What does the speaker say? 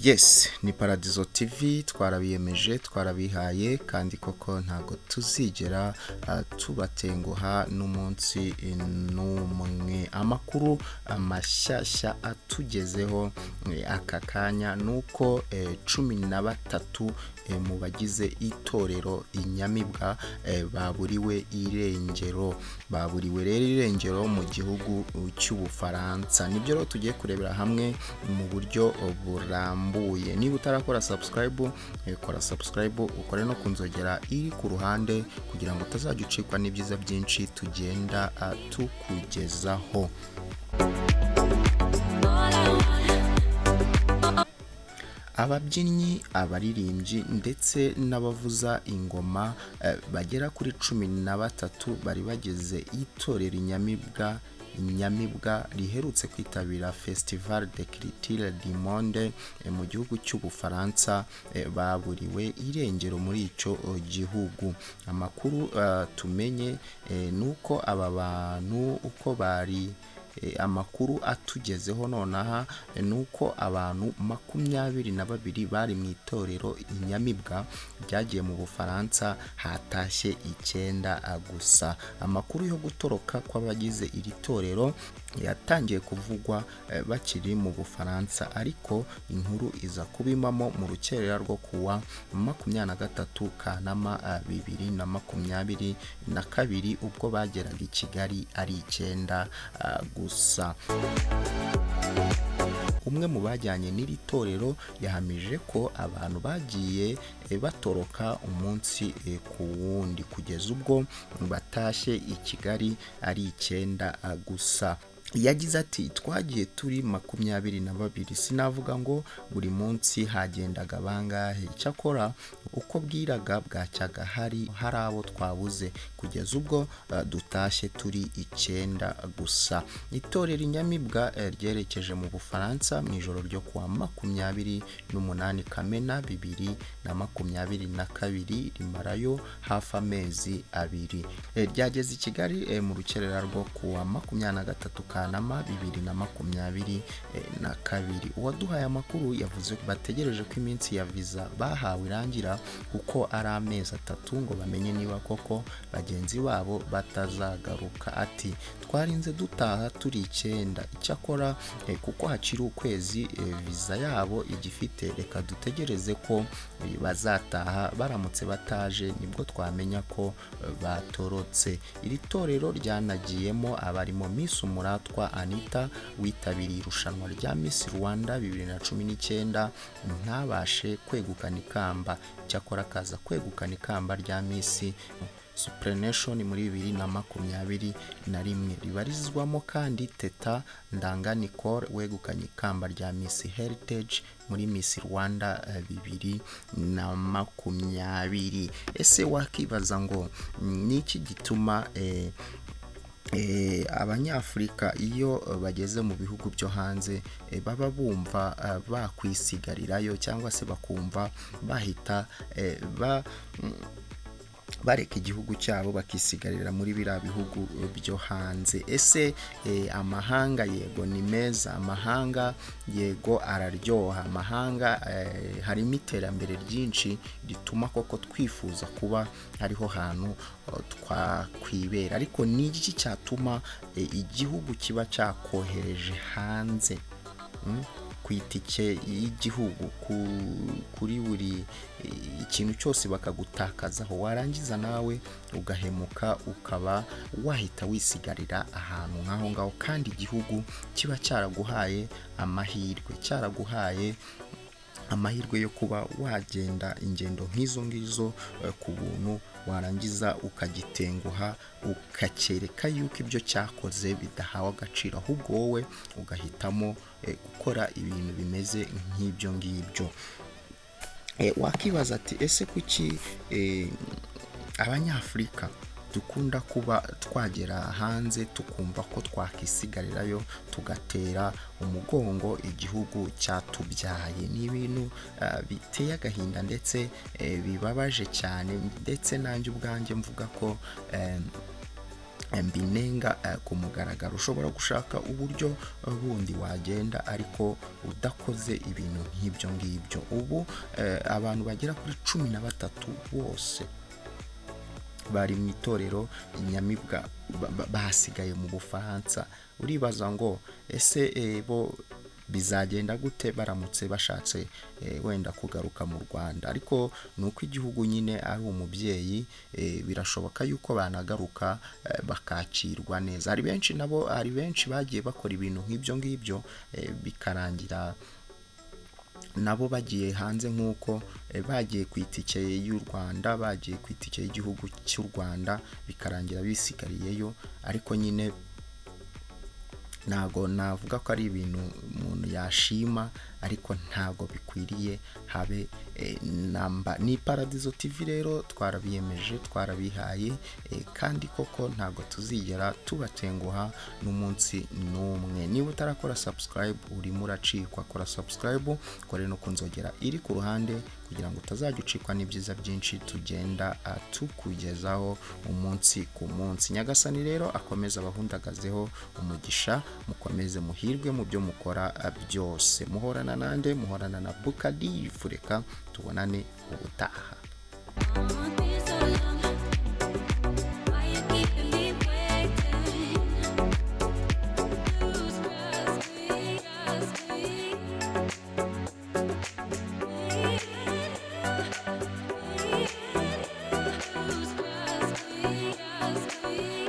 Yes, ni Paradizo TV. Twarabiyemeje, twarabihaye, kandi koko ntabwo tuzigera tubatenguha n'umunsi n'umwe. Amakuru mashyashya atugezeho aka kanya ni uko 13 mu bagize itorero Inyamibwa baburiwe irengero. Baburiwe rero irengero mu gihugu cy'Ubufaransa. Nibyo rero tugiye kurebera hamwe mu buryo burambuye. Niba utarakora subscribe, kora subscribe, ukore no ku nzogera iri ku ruhande kugira ngo utazajya ucikwa n'ibyiza byinshi tugenda tukugezaho. Ababyinnyi, abaririmbyi ndetse n'abavuza ingoma bagera kuri 13 bari bagize itorero Inyamibwa riherutse kwitabira Festival de Culture du Monde mu gihugu cy'Ubufaransa, baburiwe irengero muri icyo gihugu. Amakuru tumenye ni uko aba bantu uko bari, amakuru atugezeho nonaha ni uko abantu 22 bari mu itorero Inyamibwa ryagiye mu Bufaransa, hatashye 9 gusa. Amakuru yo gutoroka kw'abagize iri torero yatangiye kuvugwa bakiri mu Bufaransa, ariko inkuru iza kubimamo mu rukerera rwo kuwa 23 Kanama 2022, ubwo bageraga i Kigali ari 9 gusa. Umwe mu bajyanye n'iri torero yahamije ko abantu bagiye batoroka umunsi ku wundi kugeza ubwo batashye i Kigali ari 9 gusa. Yagize ati: "Twagiye turi 22, sinavuga ngo buri munsi hagendaga bangahe, icyakora uko bwiraga bwacyaga hari abo twabuze kugeza ubwo dutashye turi 9 gusa." Itorero Inyamibwa ryerekeje mu Bufaransa mu ijoro ryo kuwa 28 Kamena 2022, rimarayo hafi amezi 2. Ryageze i Kigali mu rukerera rwo kuwa 23 Kanama 2022. Uwaduhaye amakuru yavuze ko bategereje ko iminsi ya viza bahawe irangira, kuko ari amezi 3, ngo bamenye niba koko bagenzi babo batazagaruka. Ati: "Twarinze dutaha turi 9, icyakora kuko hakiri ukwezi viza yabo igifite, reka dutegereze ko bazataha. Baramutse bataje nibwo twamenya ko batorotse." Iri torero ryanagiyemo abarimo Miss Umuratwa Anita witabiriye irushanwa rya Miss Rwanda 2019 ntabashe kwegukana ikamba, cyakora akaza kwegukana ikamba rya Miss Supranational muri 2021. Ribarizwamo kandi Teta Ndanga Nicole wegukanye ikamba rya Miss Heritage muri Miss Rwanda 2020. Ese wakibaza ngo ni iki gituma Abanyafurika iyo bageze mu bihugu byo hanze baba bumva bakwisigarirayo, cyangwa se bakumva bahita bareka igihugu cyabo bakisigarira muri biriya bihugu byo hanze? Ese amahanga yego ni meza, amahanga yego araryoha, amahanga harimo iterambere ryinshi rituma koko twifuza kuba ariho hantu twakwibera, ariko ni iki cyatuma igihugu kiba cyakohereje hanze ku itike y'igihugu, kuri buri ikintu cyose bakagutakazaho, warangiza nawe ugahemuka ukaba wahita wisigarira ahantu nk'aho ngaho, kandi igihugu kiba cyaraguhaye amahirwe, cyaraguhaye amahirwe yo kuba wagenda ingendo nk'izo ngizo ku buntu, warangiza ukagitenguha, ukacyereka yuko ibyo cyakoze bidahawe agaciro, ahubwo wowe ugahitamo gukora ibintu bimeze nk'ibyo ngibyo? Wakibaza ati: "Ese kuki Abanyafurika dukunda kuba twagera hanze tukumva ko twakisigarirayo, tugatera umugongo igihugu cyatubyaye?" Ni ibintu biteye agahinda ndetse bibabaje cyane, ndetse nanjye ubwanjye mvuga ko Mbinenga ku mugaragaro. Ushobora gushaka uburyo bundi wagenda, ariko udakoze ibintu nk'ibyo ngibyo. Ubu abantu bagera kuri 13 bose bari mu itorero Inyamibwa basigaye mu Bufaransa. Uribaza ngo ese bo bizagenda gute baramutse bashatse wenda kugaruka mu Rwanda? Ariko ni uko igihugu nyine ari umubyeyi, birashoboka yuko banagaruka bakakirwa neza. Hari benshi nabo, hari benshi bagiye bakora ibintu nk'ibyo ngibyo, bikarangira nabo bagiye hanze, nk'uko bagiye ku itike y'u Rwanda, bagiye ku itike y'igihugu cy'u Rwanda, bikarangira bisigariyeyo. Ariko nyine ntago navuga ko ari ibintu umuntu yashima, ariko ntago bikwiriye habe namba. Ni Paradizo TV rero, twarabiyemeje, twarabihaye, kandi koko ntago tuzigera tubatenguha n'umunsi n'umwe. Niba utarakora subscribe, urimo uracikwa. Kora subscribe, kore no kunzogera iri ku ruhande kugira ngo utazajya ucikwa n'ibyiza byinshi tugenda tukugezaho umunsi ku munsi. Nyagasani rero akomeze abahundagazeho umugisha, mukomeze muhirwe mu byo mukora byose. Muhorana nande? Muhorana na Bukadifu. Reka tubonane ubutaha. Want me so long? Why you keeping me waiting? Lose trust me, trust me. Lose trust me, trust me.